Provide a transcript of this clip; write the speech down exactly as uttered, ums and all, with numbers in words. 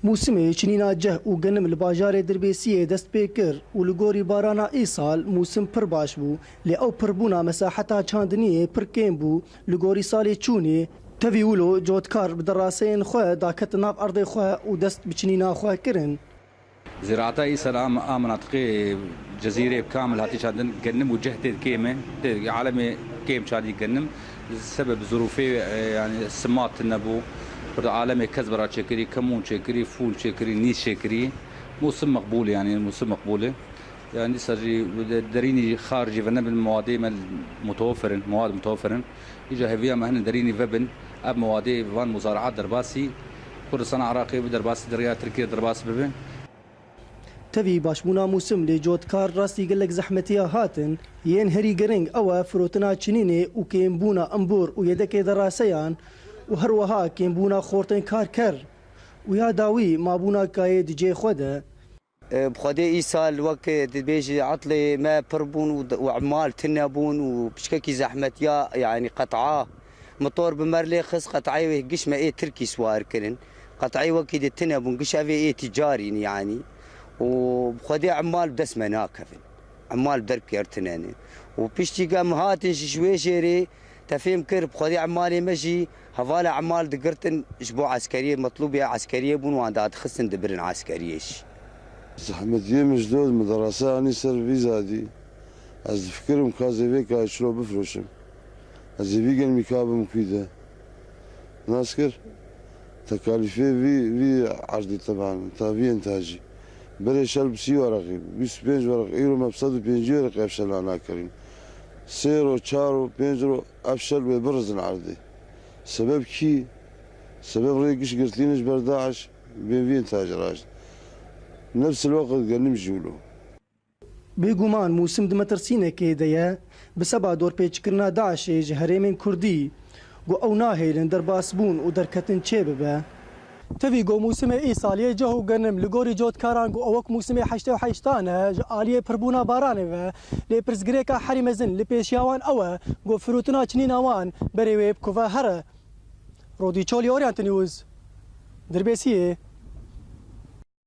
Mûsimê çinîna ceh û genim li bajarê Dirbêsiyê dest pê kir û li gorî barana îsal mûsim pir baş bû, lê ew pirbûna mesaheta çandiniyê pir kêm bû. Li gorî salê çûnê, tevî wilo cotkar bi deraseyên xwe daketin nav erdê xwe û dest bi çinîna xwe kirin. Ziraata îsal a, a minatiqê Cezîrê kamil hatî çandin, genim û ceh tê kêm e. Tê alemê kêm çandî genim. Sebeb zirûfê, e, yani sima tune bû. Burada alemê kezbera çêkirî, kemûn çêkirî, fûl çêkirî, nîz çêkirî. Mûsim meqbûl e, yani mûsim meqbûl e. Yani dîsa jî de-, derînî jî xar jî venebin, mewad mutewefir in, mewad mutewefir in. Îca hêviya me hene derînî vebin, ev mewadê van muzaraat derbasî Kurdistana Iraqê bi, derbasî derya Tirkiye derbas bibe. Tevî başbûna mûsim lê cotkar rastî gelek zehmetiya hatin. Yên herî giring ew e firotina çinînê û kêmbûna embûr û yedekê deraseyan û her wiha kêmbûna xortên karker û ya dawî mabûna kayê di cihê xwe de. E, bi Xwedê îsal wek dibêjî etlê me pir bûn û d-, û emal tune bûn û piçkekî zehmetiya, yanî qet'a motor bi me re lê xist, qet'ayê wê giş me ê tirkî siwar kirin. Qet'ayê wekî di tune bûn, giş ev ê ê tîcarîn yanî. Û bi Xwedê emal bi dest me nakevin. Emal bi derb kêr tune ne. Û piştî ke em hatin jî ji wê jêrê te fêm kir, bi Xwedê emalê me jî hevala emal digirtin ji bo eskeriyê, metlûbê eskeriyê bûn, wan dadixistin dibirin eskeriyê jî. Zehmetiyê min ji dor min derasa anî ser vî zadî. Ez difikirim ka ez ê vê kayê çilo bifroşim. Ez ê vî genimî ka bim kûy de. Nas kir, tekalîfê vî, vî erdî teban, ta vî entacî. Berê şel bi sî weraqî, bîst û pênc weraq, îro me bi sed û pêncî weraq ev şela nakerîn. Sê ro, çar ro, pênc ro ev şel wê birizin erdê. Sebeb kî? Sebeb rê giş girtîne ji ber DAIŞ, bên vî entacî raşt. Nefs el weqt genim jî wilo. Bêguman mûsim di metirsînekê de ye, bi seba dorpêçkirina DAIŞê ji herêmên Kurdî, ku ew nahêlin derbasbûn û derketin çêbibe. Tevî ku mûsimê îsal yê ceh û genim li gorî cotkaran ku ew wek mûsimê heştê û heştan e, ji aliyê pirbûna baranê ve, lê pirsgirêka herî mezin li pêşiya wan ew e ku firotina çinîna wan berê wê bi ku ve here. Rodî Çolî, Orient News, Dirbêsiyê.